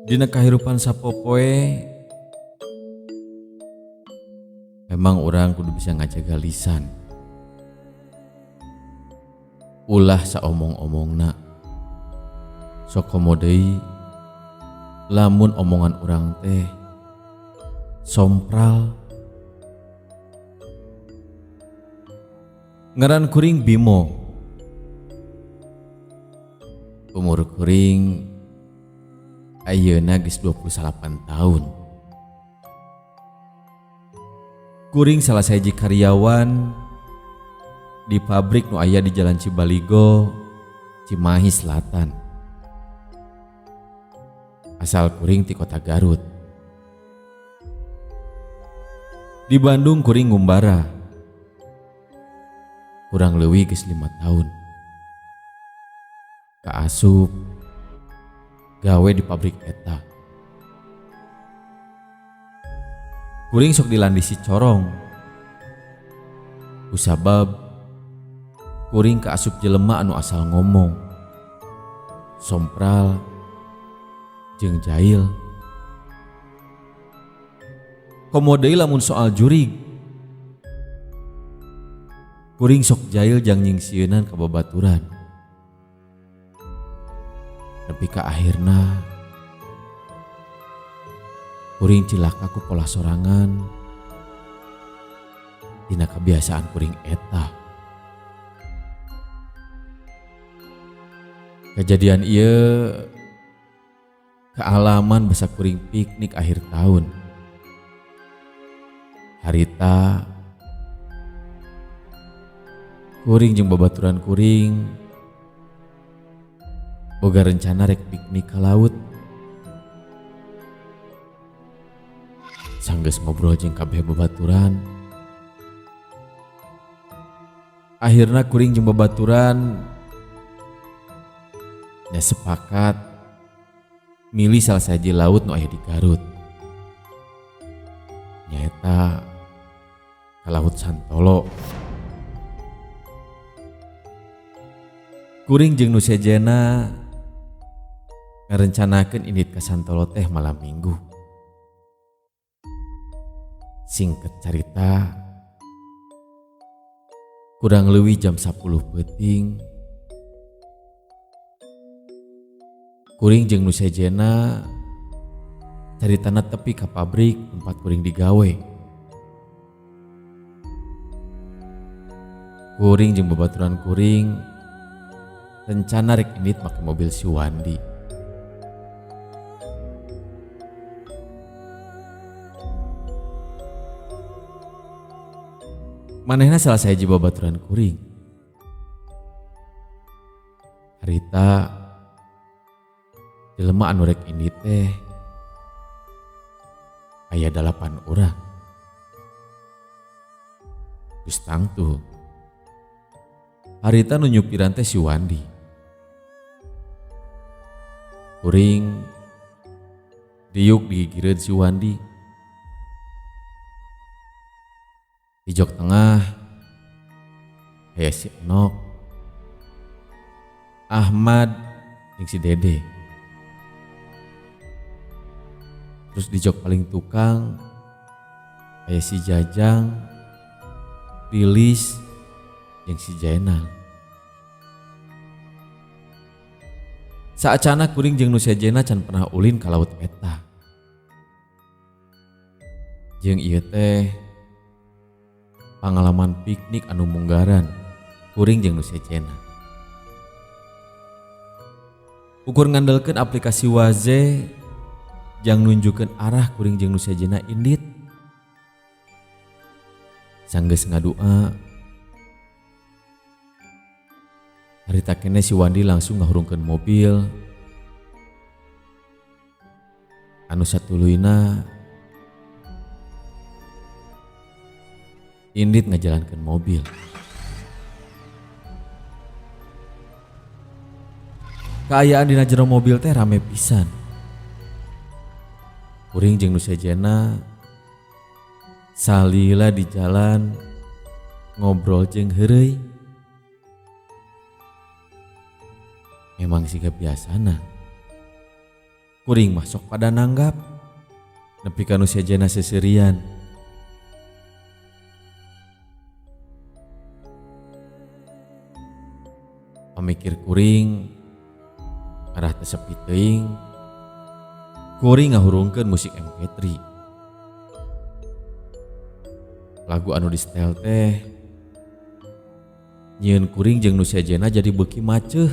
Dina kahirupan sapopoe memang urang kudu bisa ngajaga lisan. Ulah saomong-omongna. Sok komo deui lamun omongan urang teh sompral. Ngaran kuring Bimo. Umur kuring ayeuna geus 28 tahun. Kuring salah sahiji karyawan di pabrik nu aya di Jalan Cibaligo, Cimahi Selatan. Asal kuring ti kota Garut. Di Bandung kuring ngumbara. Kurang leuwih geus 5 tahun. Kaasup gawe di pabrik eta. Kuring sok dilandisi corong. Kusabab kuring kaasup jelema anu asal ngomong, sompral jeung jahil. Komo deui lamun soal jurig. Kuring sok jahil jang nyingsieunan ka babaturan. Nepi ka akhirna kuring cilaka ku pola sorangan dina kebiasaan kuring eta. Kejadian ieu kealaman basa kuring piknik akhir tahun. Harita kuring jeung babaturan kuring boga rencana rek piknik ka laut. Sanggeus ngobrol jeung kabeh babaturan. Akhirna kuring jeung babaturan nya sepakat milih salah sahiji laut nu aya di Garut. Nyaeta ka Laut Santolo. Kuring jeung nu sejenna ngarencanakeun indit ka Santolo teh malam Minggu. Singkat carita, kurang leuwih jam 10 peuting, kuring jeung nu sejenna caritana tepi ka pabrik tempat kuring digawe. Kuring jeung babaturan kuring rencana rek indit make mobil si Wandi. Manehna salah sahiji babaturan kuring. Harita jelema anu rek indit teh aya 8 urang. Geus tangtu. Harita nu nyupiran teh si Wandi. Kuring diuk digigireun si Wandi. Di jok tengah aya si Enok, Ahmad jeung si Dede. Terus di jok paling tukang aya si Jajang, Lilis jeung si Jainal. Saacana kuring jeung nu sejena can pernah ulin ka laut eta. Jeung ieu teh pangalaman piknik anu munggaran kuring jeung nu sejena. Ukur ngandelkeun aplikasi Waze, Jang nunjukkeun arah kuring jeung nu sejenna indit. Sanggeus ngadua harita keneh si Wandi langsung ngahurungkeun mobil anu satuluyna indit ngajalankeun mobil. Kaayaan dina jero mobil teh rame pisan. Kuring jeung nu sejenna salila di jalan ngobrol jeung heureuy. Memang siga biasana. Kuring mah sok pada nanggap nepi ka nu sejenna seserian. Pamikir kuring arah teu sepi teuing, kuring ngahurungkeun musik MP3. Lagu anu di-setel teh nyieun kuring jeung nu sejenna jadi beuki maceuh.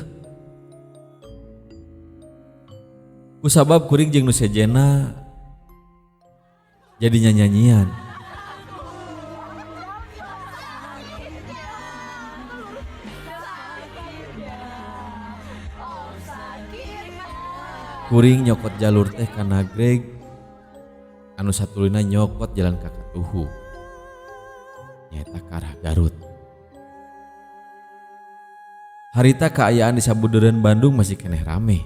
Kusabab kuring jeung nu sejenna jadi nyanyanyian. Kuring nyokot jalur teh ka Nagreg, anu satuluyna nyokot jalan ka Katuhu, nyaeta ka arah Garut. Harita kaayaan di sabudeureun Bandung masih keneh rame.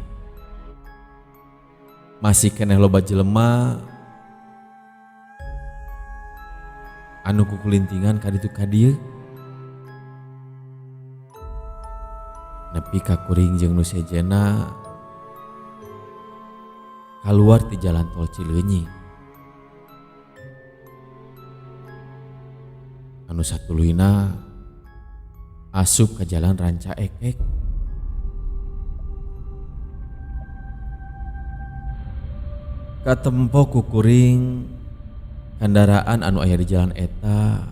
Masih keneh loba jelema anu kukulintingan ka ditu ka dieu. Nepi ka kuring jeung nu sejenna kaluar ti jalan tol Cileunyi. Anu satuluyna asup ka jalan Ranca Ekek. Katempo ku kuring kendaraan anu aya di jalan eta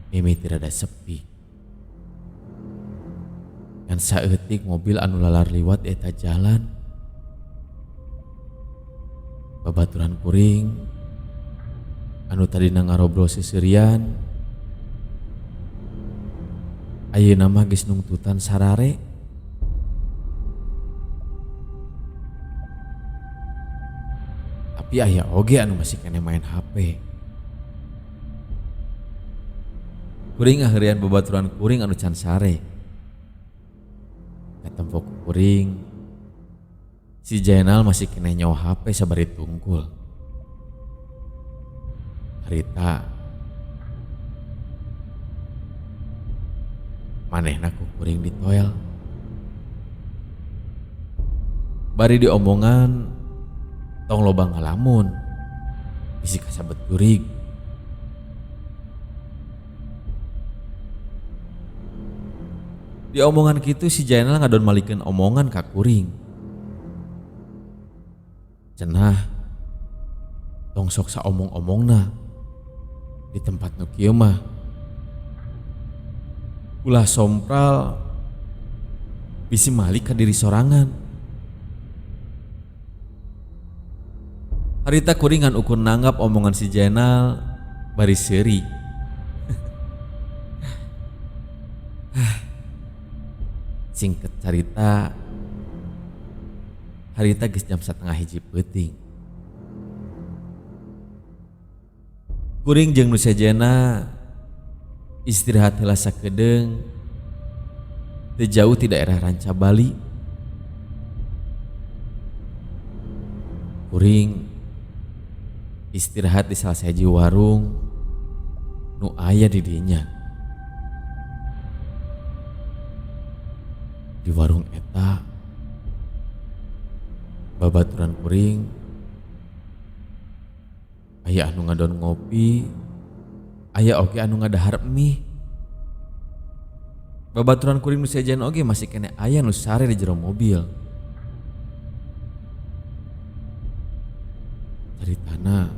mimiti rada sepi. Ngan saeutik mobil anu lalar liwat eta jalan. Babaturan kuring anu tadina ngarobrol seserian ayeuna mah geus nungtutan sarare. Tapi aya oge anu masih keneh main HP. Kuring ngaheureuyan babaturan kuring anu can sare. Katempo ku kuring si Jainal masih keneh nyawa HP sabari tungkul. Harita manehna ku kuring ditoel. Bari diomongan tong loba ngalamun bisi kasabet jurig. Diomongan kitu si Jainal ngadon malikeun omongan ka kuring. Cenah tong sok saomong-omongna di tempat nu kieu mah. Ulah sompral bisi malik ka diri sorangan. Harita kuringan ukur nanggap omongan si Jainal bari seuri. Singkat carita, harita geus jam 12:30 peuting. Kuring jeung nu sejenna istirahat heula sakedeung teu jauh ti daerah Ranca Bali. Kuring istirahat di salah sahiji warung nu aya di dinya. Di warung eta babaturan kuring aya anu ngadon ngopi, aya oge anu ngadahar mie. Babaturan kuring nu sejen oge masih keneh aya nu sare di jero mobil. Caritana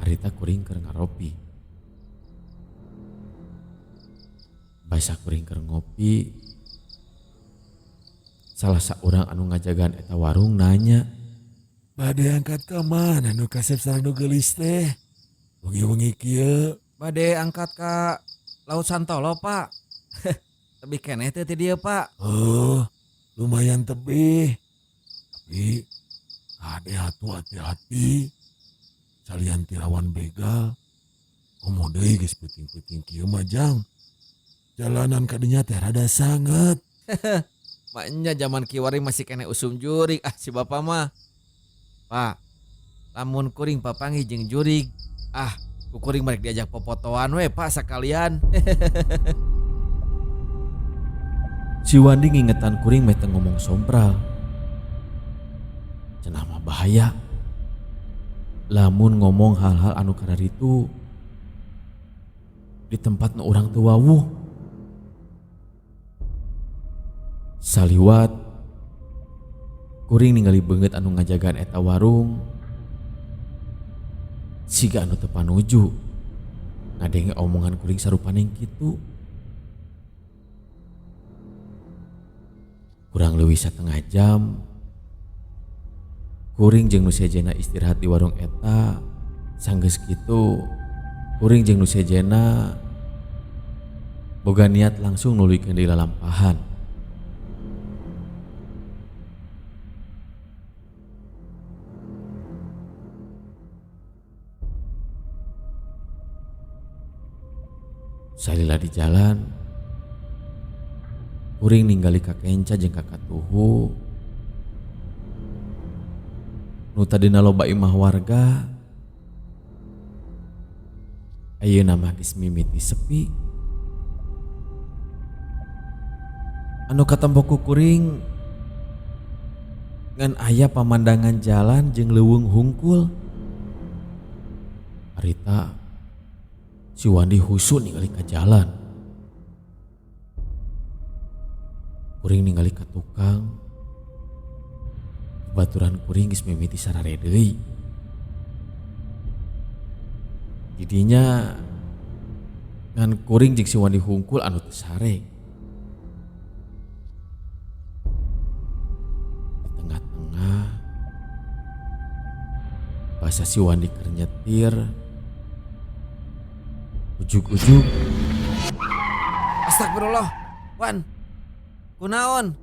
harita kuring keur ngaropi. Basa kuring keur ngopi, Salah saurang anu ngajagaan eta warung nanya, "Bade angkat ka mana nu kasep sareng nu geulis teh? Wengi-wengi kieu." Bade angkat ka Laut Santolo, Pak. Tebih keneh teh ti dieu, Pak. Oh, lumayan tebih. Tapi kade atuh hati-hati. Salian ti rawan begal. Komo deui geus peuting-peuting kieu mah jang. Jalanan kadinya teh rada sanget. Maknya zaman kiwari masih keneh usum jurig ah si bapak mah. Pak, lamun kuring papanggih jeung jurig, ah ku kuring merek diajak popotoan we Pak sakalian. Si Wandi ngingetan kuring meh teu ngomong sompral. Cenah mah bahaya. Lamun ngomong hal-hal anu kararitu di tempat nu urang teu wawuh. Saliwat kuring ningali beungeut anu ngajagaan eta warung siga anu teu panuju ngadenge omongan kuring sarupaning kitu. Kurang leuwih satengah jam kuring jeung nu sejena istirahat di warung eta. Sanggeus kitu kuring jeung nu sejena boga niat langsung nuluykeun deui lalampahan. Salila di jalan kuring ninggali ka kenca jeung ka katuhu nu tadina loba imah warga ayeuna mah geus mimiti sepi. Anu katempo ku kuring ngan aya pamandangan jalan jeung leuweung hungkul. Harita si Wandi husu ningali ka jalan. Kuring ningali ka tukang. Baturan kuring geus mimiti sarare deui. Didinya ngan kuring jeung si Wandi hungkul anu teu sare. Di tengah-tengah basa si Wandi keur nyetir ujug-ujug. Astagfirullah, Wan. Kunaon?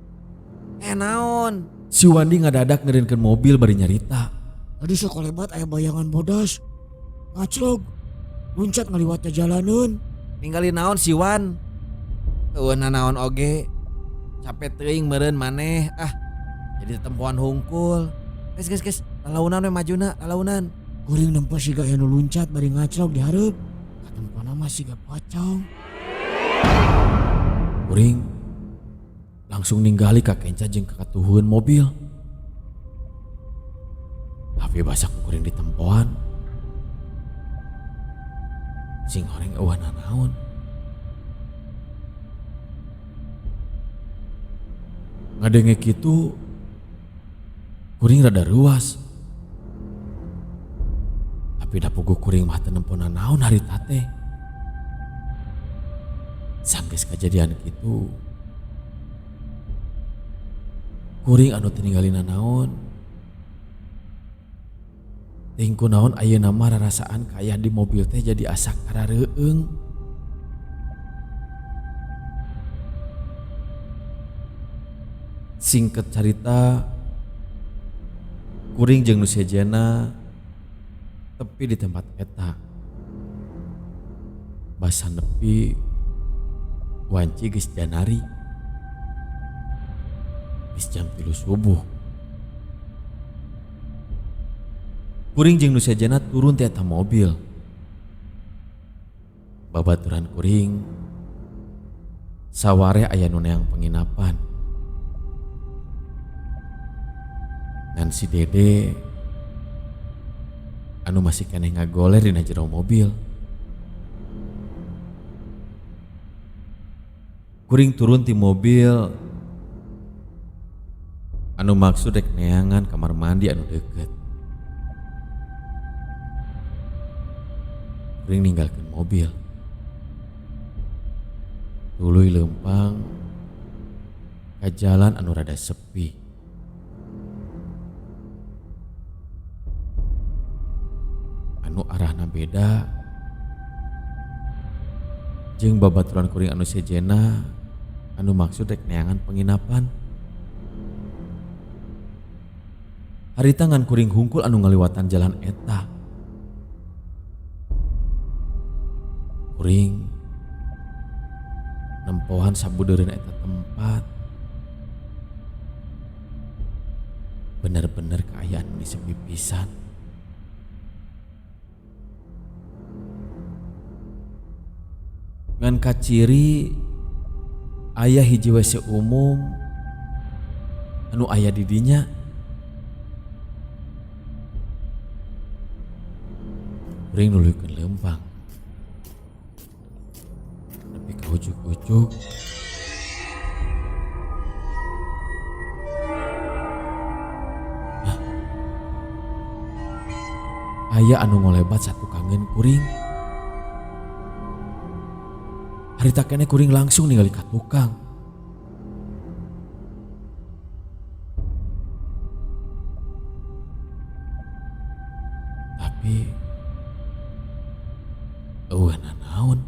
Naon? Si Wandi ngadadak ngeureunkeun mobil bari nyarita. Tadi sakolebat aya bayangan bodas. Ngaclog. Luncat ngaliwat jalanan. Ningali naon si Wan? Eueun naon oge. Capek teuing meureun maneh. Ah, jadi tempoan hungkul. Geus geus geus, lalaunan we majuna, lalaunan. Kuring nempo siga aya nu luncat bari ngaclog di hareup. Katempona mah siga pocong. Kuring langsung ninggali ka kenca jeung ka katuhueun mobil. Tapi basa ku kuring ditempoan. Sing horeng eueuh nanaon. Ngadenge kitu kuring rada reuas. Tapi da puguh kuring mah teu nempo nanaon harita teh. Sanggeus kajadian kitu kuring anu teu ningali nanaon. Teuing kunaon ayeuna mah rarasaan kaya di mobil teh jadi asa karareueung. Singkat carita kuring jeung nu sejena tepi di tempat eta. Basa nepi wanci geus janari. Geus jam 3 subuh. Kuring jeung nu sejena turun ti eta mobil. Babaturan kuring saware aya nu neang penginapan. Ngan si Dede anu masih keneh ngagoler dina jero mobil. Kuring turun ti mobil anu maksud rek neangan kamar mandi anu deukeut. Kuring ninggalkeun mobil. Tuluy leumpang Ka jalan anu rada sepi. Anu arahna beda jeung babaturan kuring anu sejenna anu maksud rek neangan penginapan. Harita ngan kuring hungkul anu ngaliwatan jalan eta. Kuring nempohan sabudeureun eta tempat. Bener-bener kaayaan meni sepi pisan. Ngan kaciri aya hiji WC umum anu aya di dinya. Kuring nuluykeun leumpang. Nepi ka ujug-ujug. Hah? Aya anu ngolebat satukangeun kuring. Harita keneh kuring langsung ningali ka tukang. Tapi eueuh nanaon.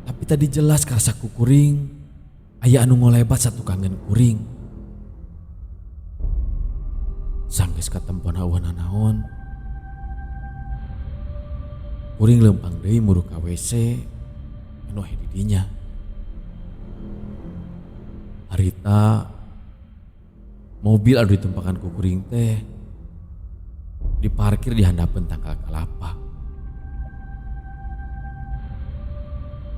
Tapi tadi jelas karasa ku kuring aya anu ngolebat satukangeun kuring. Sanggeus katempona eueuh nanaon. Kuring leumpang deui muru ka WC anu aya di dinya. Harita mobil anu ditumpakan ku kuring teh diparkir di handapeun tangkal kalapa.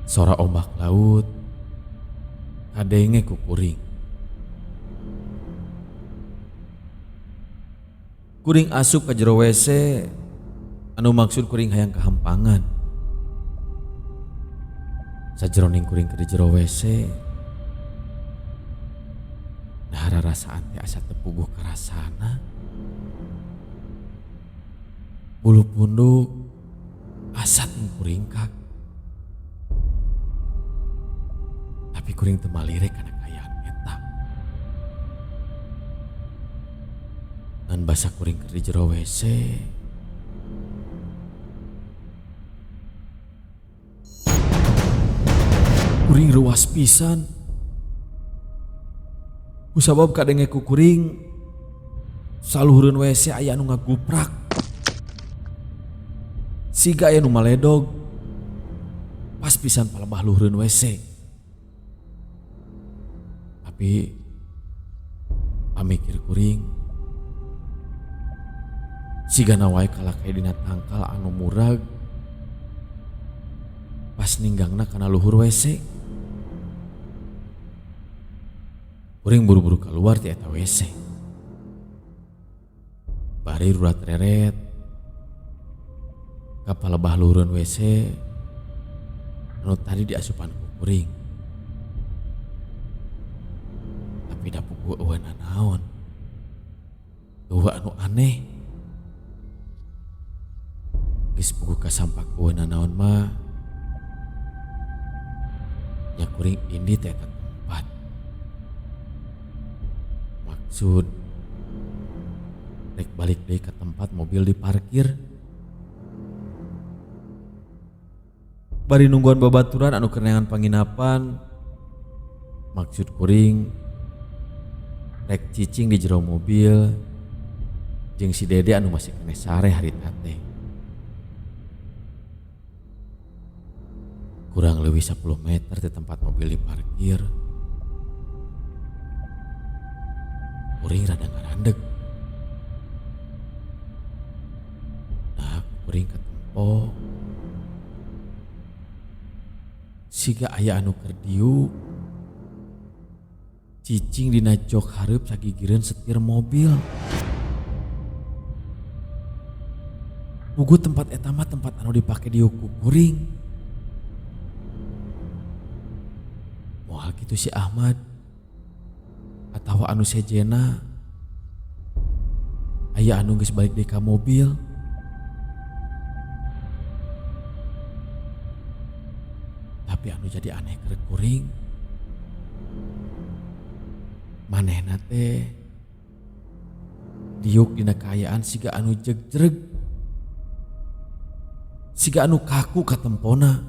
Sora ombak laut kadenge ku kuring. Kuring asup ka jero WC anu maksud kuring hayang kahampangan. Sajeroning kuring keur di jero WC, nah rarasaan teh asa teu puguh karasana. Bulu punduk asa kuringkak. Tapi kuring teu malirek kana kaayaan eta. Ngan basa kuring keur di jero WC, kuring ruas pisan. Kusabab kadenge ku kuring saluhureun WC aya anu ngaguprak. Siga aya nu maledog. Pas pisan palebah luhureun WC. Tapi pamikir kuring sigana wae kalakay dina tangkal anu murag pas ninggangna kana luhur WC. Kuring buru-buru keluar ti eta WC. Bari rurat reret ka palebah luhureun WC anu tadi diasupan ku kuring. Tapi da puguh eueuh nanaon. Eueuh anu aneh. Geus puguh kasampak eueuh nanaon mah nya kuring indit eta tempat. Maksud rek balik deui ka tempat mobil diparkir. Bari nungguan babaturan anu keur neangan panginapan, maksud kuring rek cicing di jero mobil jeung si Dede anu masih keneh sare harita teh. Kurang leuwih 10 meter di tempat mobil diparkir. Kuring rada ngarandeg. Nah, kuring ketempo. Siga aya anu keur diuk cicing dina jok hareup sagigireun setir mobil. Puguh tempat eta mah tempat anu dipake diuk ku kuring. Moal kitu si Ahmad atawa anu sejena aya anu geus balik deui ka mobil. Tapi anu jadi aneh keur kuring, Manehna teh diuk dina kaayaan siga anu jegjreg. Siga anu kaku katempona.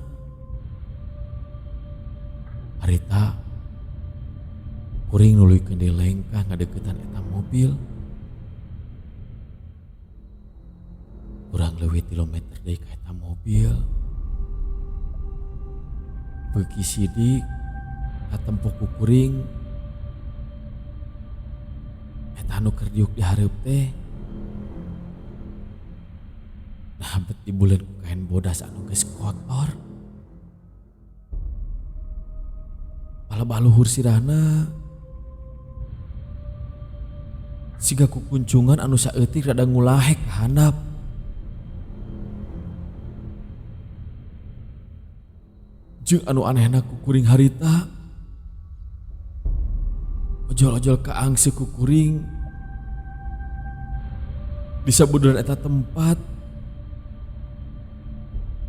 Harita kuring nuluykeun deui lengkah ngadeukeutan eta mobil. Kurang leuwih 3 meter deui ka eta mobil. Beuki sidik katempo ku kuring eta anu keur diuk di hareup teh. Nah bet dibuleun ku kain bodas anu geus kotor. Palebah luhur sirahna siga kukuncungan anu saeutik rada ngulahek ka handap. Jeung anu anehna ku kuring harita ojol-ojol kaangse ku kuring di sabuduran eta tempat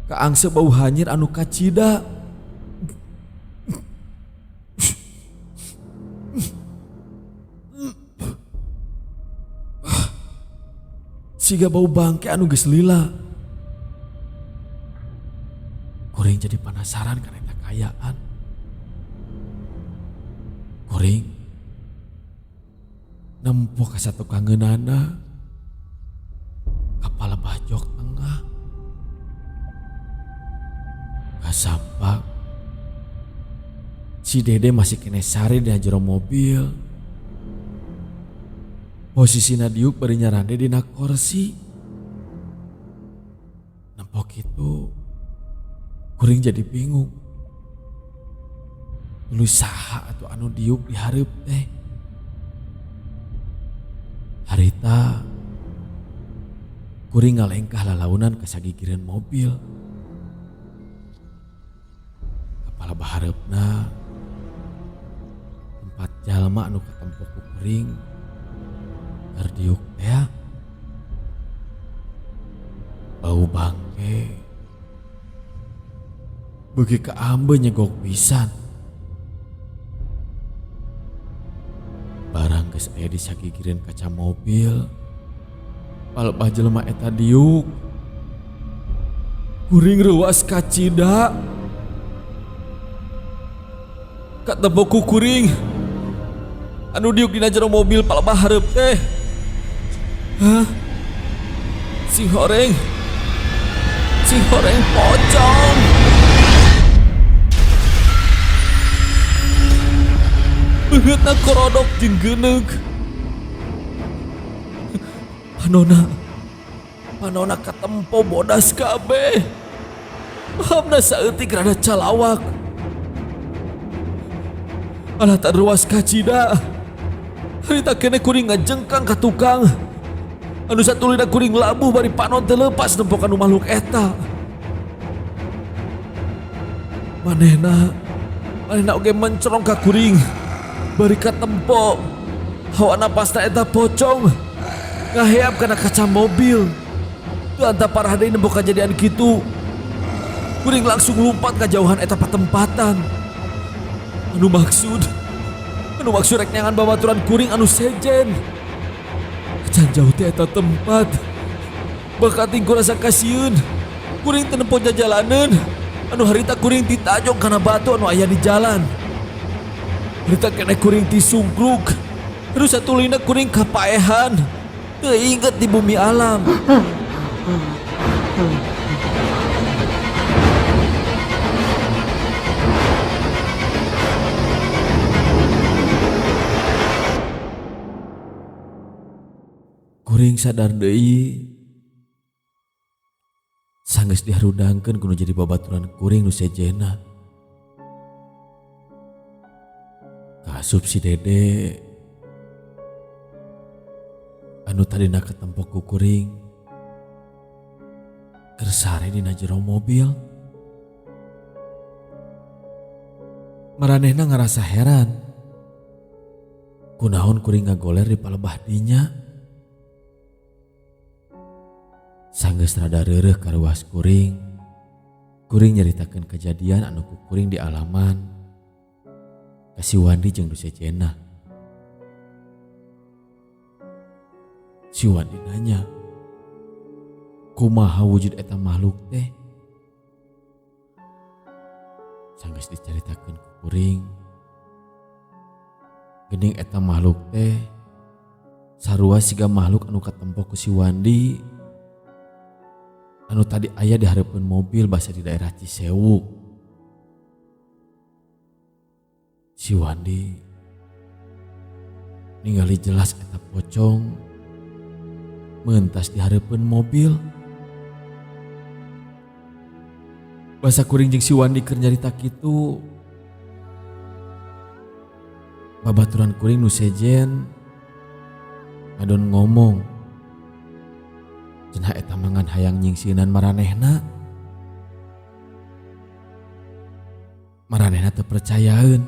kaangse bau hanyir anu kacida. Siga bau bangke anu geus lila. Kuring jadi penasaran kana eta kaayaan. Kuring nempo ka satukangeunana ka palebah jok tengah. Kasampak si Dede masih kene sare dina jero mobil. Posisina diuk bari nyarande dina kursi. Nempo kitu kuring jadi bingung. Tuluy saha atuh anu diuk di hareup teh. Harita kuring ngalengkah lalaunan ka sagigireun mobil. Kepala bahareupna tempat jalma anu katempo ku kuring keur diuk teh. Bau bangke beuki kaambe nyegok pisan. Barang geus aya di sagigireun kaca mobil, palebah jelema eta diuk. Kuring reuas kacida. Katempo ku kuring anu diuk dina jero mobil palebah hareup teh. Hah? Sing horeng. Sing horeng pocong. Beungeutna korodok jeung geuneug. Panona katempo bodas kabeh. Pahamna saeutik rada calawak. Alah tak ruas kacida. Harita kene kuring ngajengkang ka tukang. Anu satulina kuring labuh bari panon teu leupas nempo kanu makhluk eta. Manehna oge mencerong ka kuring. Bari katempo hawa napasna eta pocong ngaheap kana kaca mobil. Teu anta parah deui nempo kajadian kitu. Kuring langsung lumpat ka jauhan eta patempatan. Anu maksud rek neangan babaturan kuring anu sejen. Can jauh teh eta tempat. Bakating ku rasa kasieun. Kuring teu nempo jajalaneun. Anu harita kuring titajong kana batu anu aya di jalan. Harita keneh kuring tisungkruk. Terus satulina kuring kapaehan. Teu inget di bumi alam. Kuring sadar deui sanggeus diharudangkeun kudu jadi babaturan kuring nu sejenna. Kaasup si Dede anu tadina katempo ku kuring keur sare dina jero mobil. Maranehna ngarasa heran kunaon kuring ngagoler di palebah dinya. Sanggeus rada reureuh karuas kuring, kuring nyaritakeun kejadian anu ku kuring di alaman ka si Wandi jeung nu sejenna. Si Wandi nanya, kumaha wujud eta makhluk teh? Sanggeus dicaritakeun ku kuring, geuning eta makhluk teh sarua siga makhluk anu katempo ku si Wandi anu tadi aya di hareupeun mobil basa di daerah Cisewu. Si Wandi ningali jelas eta pocong mentas di hareupeun mobil. Basa kuring jeung si Wandi keur nyarita kitu, babaturan kuring nu sejen ngadon ngomong, cenah eta mangan hayang nyingsieunan maranehna. Maranehna teu percayaeun.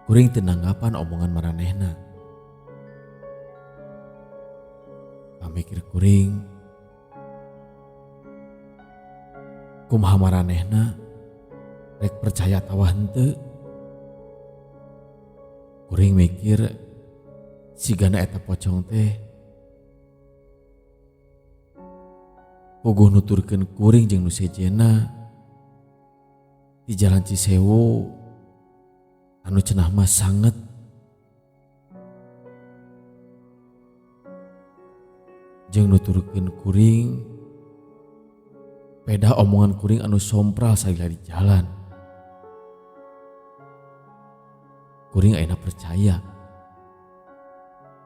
Kuring teu nanggapan omongan maranehna. Pamikir kuring, kumaha maranehna rek percaya atawa henteu. Kuring mikir sigana eta pocong teh puguh nuturkeun kuring jeung nu sejenna di jalan Cisewu anu cenah mah sanget. Jeung nuturkeun kuring peda omongan kuring anu sompral salila di jalan. Kuring ayeuna percaya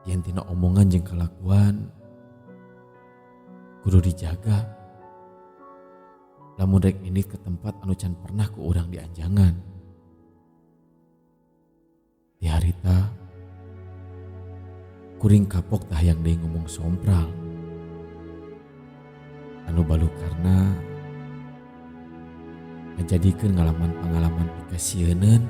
yen tina omongan jeung kalakuan kudu dijaga lamun rek indit ke tempat anu can pernah ku urang dianjangan. Di harita kuring kapok tah hayang deui ngomong sompral anu balukarna ngajadikeun ngalaman pangalaman pikasieuneun.